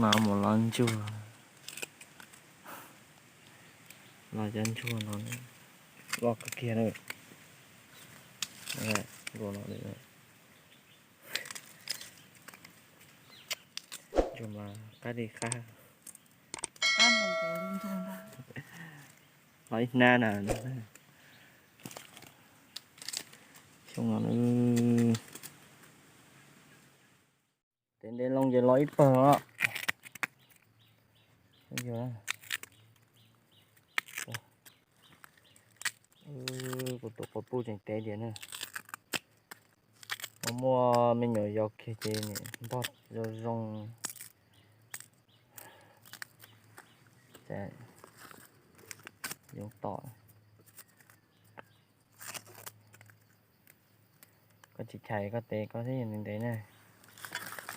No mus los ntsuag, los cov ntsuag no loj kawg kiag na. Ntsuag mas qab li qab. Los ib hnab na. Xyoo no tev ntev loo ces los ib pawg os. Kuv tus quas puj tseem tev tiag na. Ho muaj me nyuam yau kiag ces nim npog zoo zoo. Zoo tom. Koj tsis chais koj tev koj thiab ntev ntev na.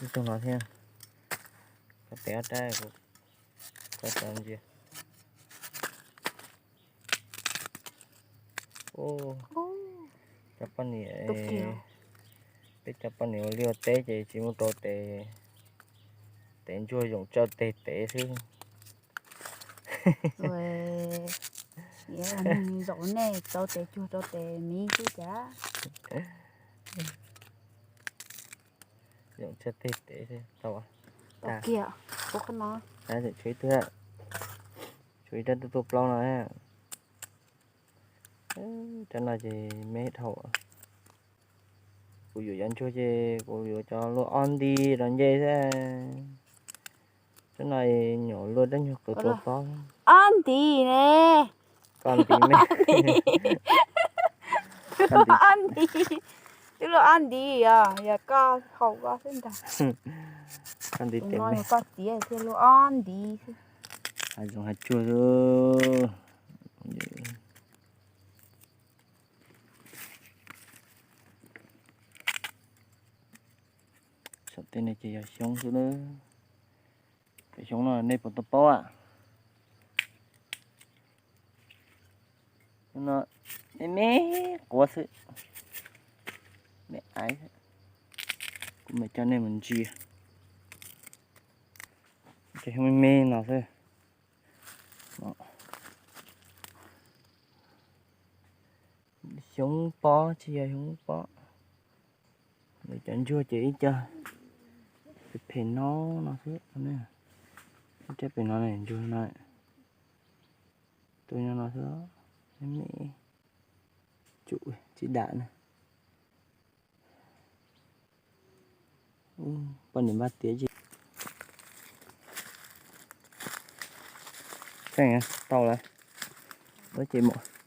Ib tug no thiab. Koj tev ob rab, koj tau ntsia. Cov poj niam, peb cov poj niam ua liaj ua teb ces tsis muaj rau tev, tev ntsuag yoom tsawj teg tev xwb. Zaum nej rau tev cuag rau tev miv xwb cas. Yoom tsawj teg tev xwb tau. Tshuav ib tug, tshuav ib rab tuaj tuaj plaub no. Rab no ces me dhau. Kuv yuav cov ntsuag ces kuv yuav cov luaj ob nti rau nce xwb. Rab no nyuam luaj dab nyuag qws tua pob. Ob nti ne. Koj nti me. Ob nti, twb luaj ob nti os, yog koj haus koj xwb ntag. Koj nti tes me, koj tiav thiaj luaj ob nti xwb. Hav zoov hav tsuag xwb. Saum tej no ces yog xyoob xwb na. Cov xyoob no nej puas tau paub a? No me me quav xwb, me aiv. Kuv mam coj nej mus ntsia cov xyoob me me no xwb. Xyoob pob tsis yog xyoob pob. Lawv cov ntsuag ces ib co phem phem no no xwb. Ib co pem no ntsuag no, tus nyob no xwb, me me, tsum tsis dam na. Poj niam npaj tiav tsis tau lawm. Ces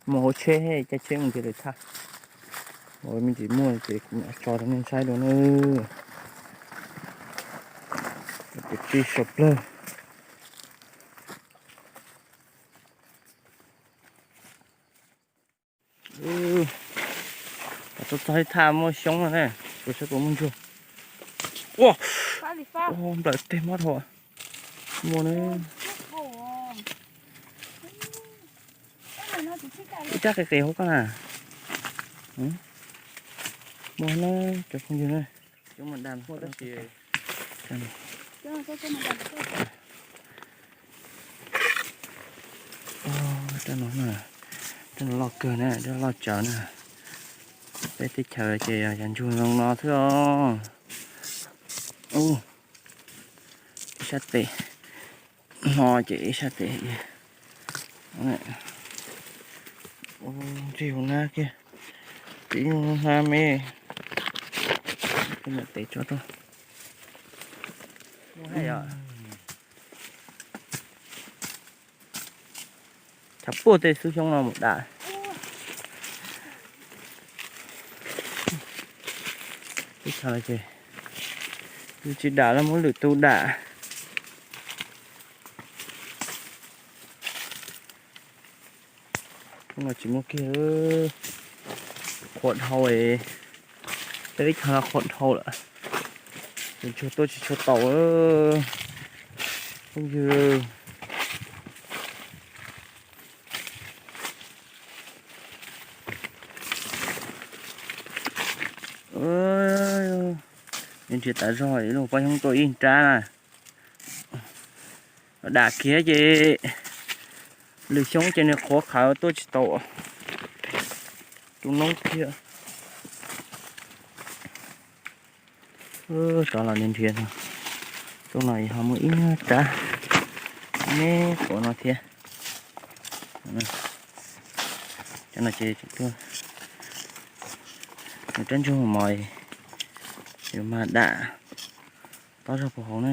muaj hauv tsheb, caij tsheb mus nrhiav lawv thaj. Ua me ntsis muaj ces kuv mam tso rau nej saib dua na. Ces tij saum plawg. Txog txog ib thaj muaj xyoob no ne, kuv saib puas muaj ntsuag. Ua, nplawm teg mob dhau. Muaj na. Ib rab qis qis hauv koj na. Muaj na, cov phooj ywg na. Rab no, rab no loj kawg na, rab loj tsawv na. Peb teb chaws ces yog ntsuag zoo no xwb os. Ib sab tes, no ces ib sab tes. Ntsej hauv hnab kiag, tiv hauv hnab me. Tes tso rau. Tshav puag tej xub xyoob no mus dam. Teb chaws ces yus tsis dam los muab lwm tus dam. Hnub no tsis muaj kiag, qhuav dhau, peb teb chaws no qhuav dhau lawm. Tus ntsuag tuaj tsis tshua tau phooj ywg. Nws nrhiav tas zog ib lub pob xyoob tuaj ib nrab na. Dam kiag ces lwm xyoo ces nws qhuav qhawv tuaj tsis tau. Tus noob kiag. Rov los nrhiav no. Tuaj no ho muaj ib rab me quav no thiab. Cov no ces tuaj, nws rab ntsuag mos, yus mas dam tob zog puag hauv na.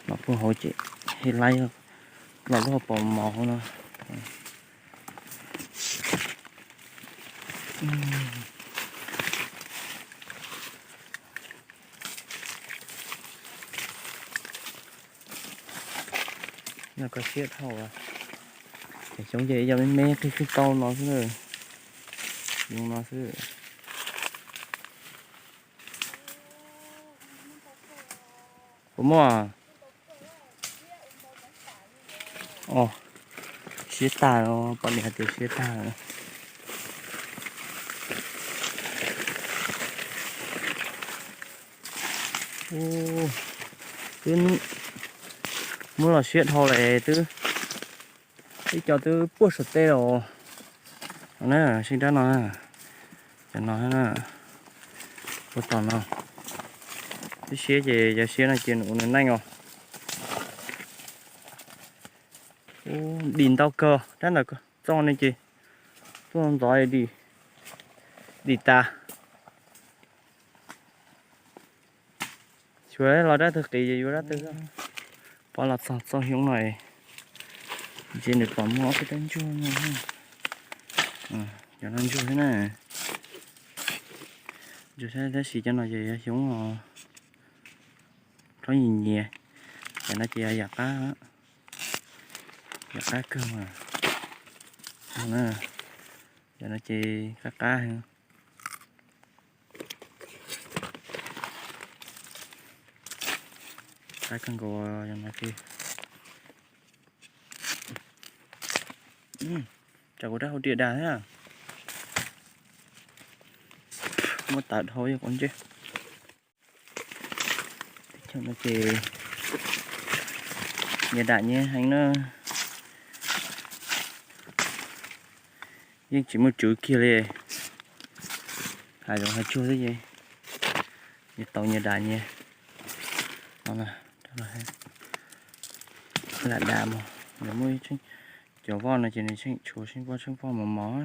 Los puag hauv ces hib laib los luaj pos mos hauv no. Yog koj siab dhau, xyov ces yog me me qig qig tau no xwb, zoo no xwb. Puas muaj? Siab tag, poj niam hais tias siab tag. Twb muab los siab dhau lawm twb, ib co twb puag saum tej los na, sib rab no, cov no, puag tom no. Twb siab ces yog siab no ces nws ua nws neej os. Dim ntau kawg, rab ntawm txoj no ces tuaj ntxov dim, dim tas. Xyov los dab twg qis ces yuav dab twg. Pov los txog txoj xyoob no, ntshe nws pom muaj ob peb rab ntsuag no. Cov no ntsuag thiab na. Ntsuag thiab tab sis cov no ces yog xyoob os. Rhob nyias nyias, cov no ces yog yam qab, yam qab kawg mas. Cov no ces qab qab. Qab kawg nkaus no ces. Tsam kuv rab hauv riam dag thiab. Muab tawm dhau ib qho ntsej. Teb chaws no ces nyias dam nyias heev na. Yeej tsis muaj tswv kiag li. Hais zoov hais tsuag xwb ces nyias tau nyias dam nyias. Lam dam mus, muaj cov voj no ces nws tsheej tshuav tsheej voj tsheej voj mos mos.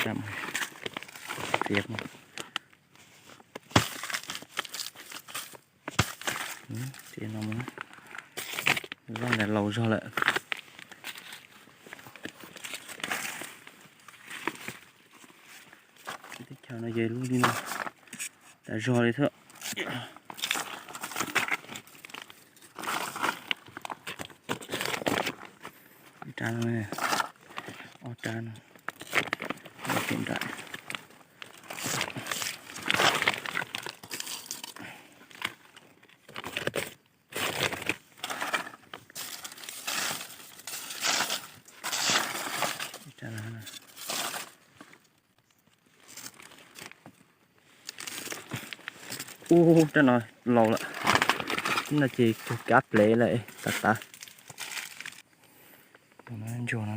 Dam mus, tiav mus. Ces no mus, vaj ntawd laus zog lawm. Teb chaws no ces lub li no, tas zog li thiab. Ib rab no, ob rab no, ib rab. Ub, rab no laus lawm, no ces kab plev lawm tas tas. Ntsuag no.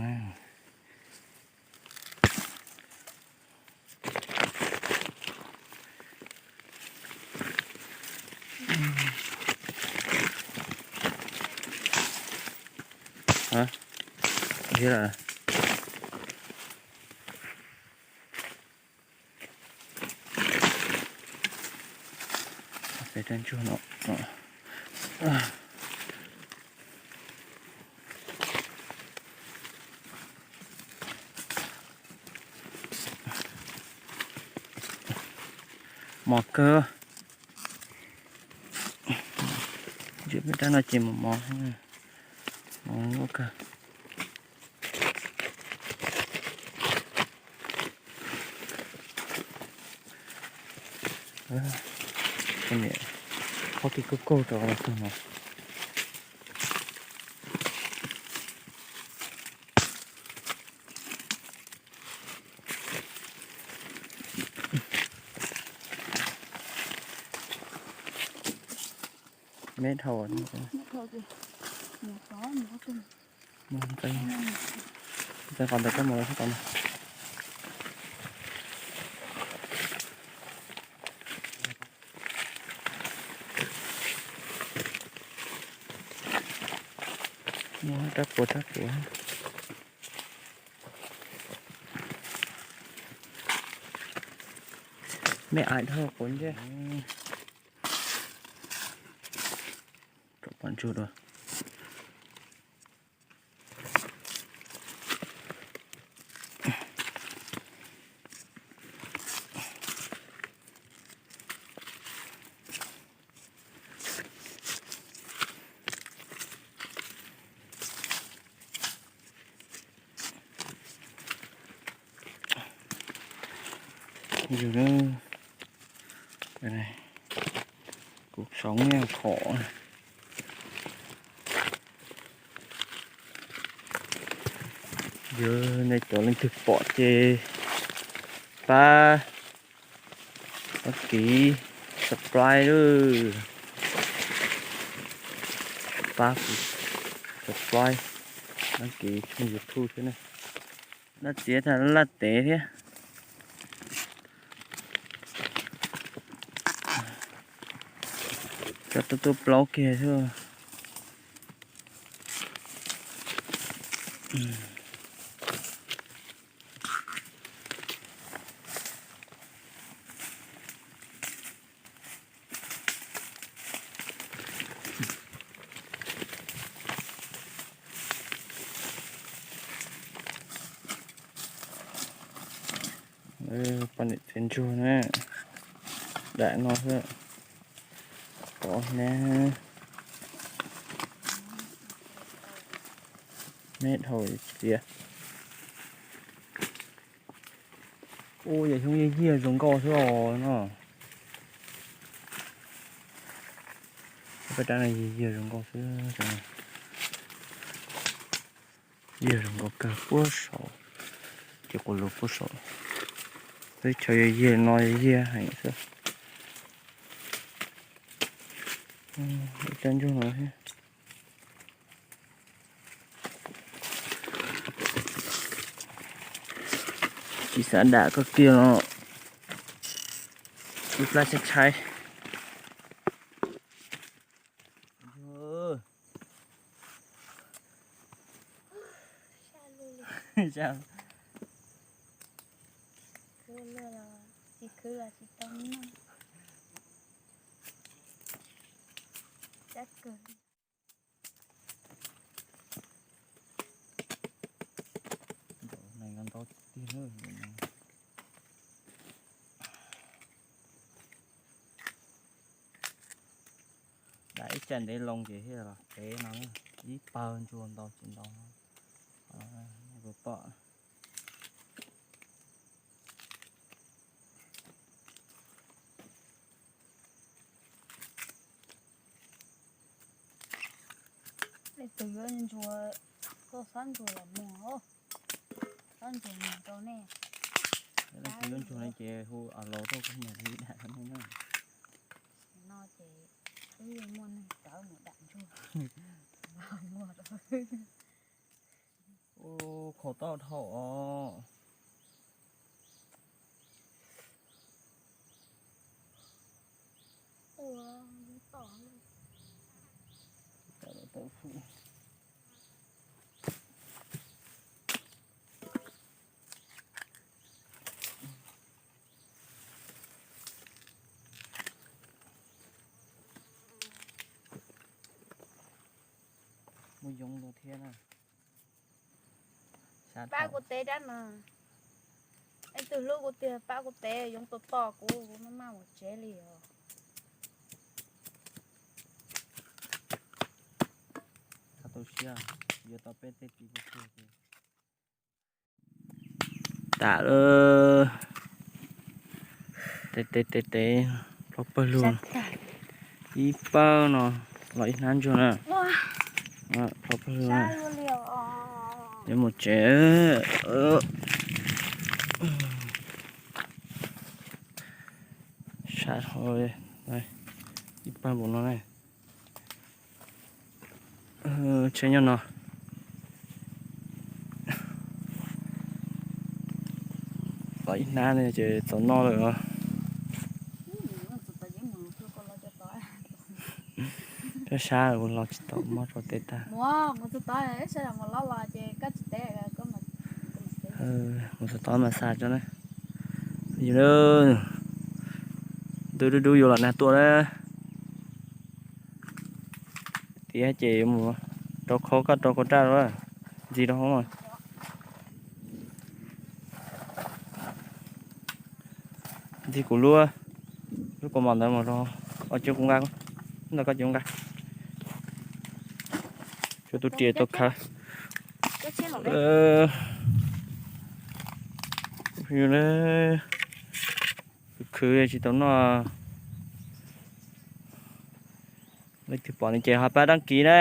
Peb rab ntsuag no. Mos kawg. Ntsia peb rab no ces mos mos, mos ua kawg. Poj niam khob kiag kaug kaug rau tag no. Meb dhau. Qhov ntawd koj mus tau. Muaj rab puas rab puas. Meb ais dhau quav ntsej. Rau pom ntsuag dua. Yog, kuv sau nyiaj khom. Yog nej cov leej twg pom ces pab đăng ký, subscribe lawm. Pab subscribe, đăng ký kênh YouTube thiab na. Laj txiav tag laj tev thiab. Cov tuaj tuaj plaub kiag xwb. Poj niam txiav ntsuag na, dam no xwb. Pov na, neb dhau txiav. Ua yam xyoob yag yag zoo nkauj xwb os no. Paj rab no yag yag zoo nkauj xwb. Yag zoo nkauj kawg puag saud, ces quas lus puag saud. Teb chaws yag yag no yag yag heev xwb. Ib rab ntsuag no thiab. Tsis xav dam koj kiag los ib plab tshaib tshaib. Tsis khwv los tsis tau noj. Cab kawg. Ntau tiag. Dam ib tsam ntev loo ces thiaj los tev no, ib pawg ntsuag ntau tsis ntau no. Kuv pom. Leej twg yuav ntsuag, koj xob ntsuag los muag, xob ntsuag muag rau nej. Leej twg yuav ntsuag no ces hu a los rau kuv mam li dam rau nej na. No ces twb muaj neeg tawv mus dam ntsuag. Muag rau. Ua, khaus tau dhau os. Muaj yoov dua thiab na. Pab kuv tev dab no. Leej twg hlub kuv tiag pab kuv tev, yoov tom tom kuv, kuv maj maj mus tsev li os. Txhob tu siab, yuav tau peb teg tis puag tiag. Tas lawm. Tev tev tev tev, ploj pawg lug. Ib pawg no los ib hnab ntsuag na. Ploj pawg lug na. Yuav mus tsev. Sab dhau, ib pawg npaum no ne. Tsheb nyob no. Los ib hnab no ces txaus noj lawm. Sab sab los tsis tau mob rau teb tag. Mus txog tod mas xa tso na. Yus, ntuj dub dub yuav los nag tuaj na. Tiav ces yuav mus rau qhov koj rau qhov raj los ntxig rau hauv. Ntxig kuv lub, lub kaus mom ntawd mus rau, o, cov kuv nqa, ntawm koj cov kuv nqa. Tshuav tus riam tau khawv. Khwv khwv tsis tau noj. Leej twg pom no ces ho pab đăng ký na.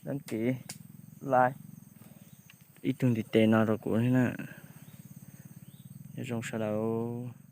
Đăng ký, like ib tug ntiv tes no rau kuv thiab na. Nyob zoo sawv daws.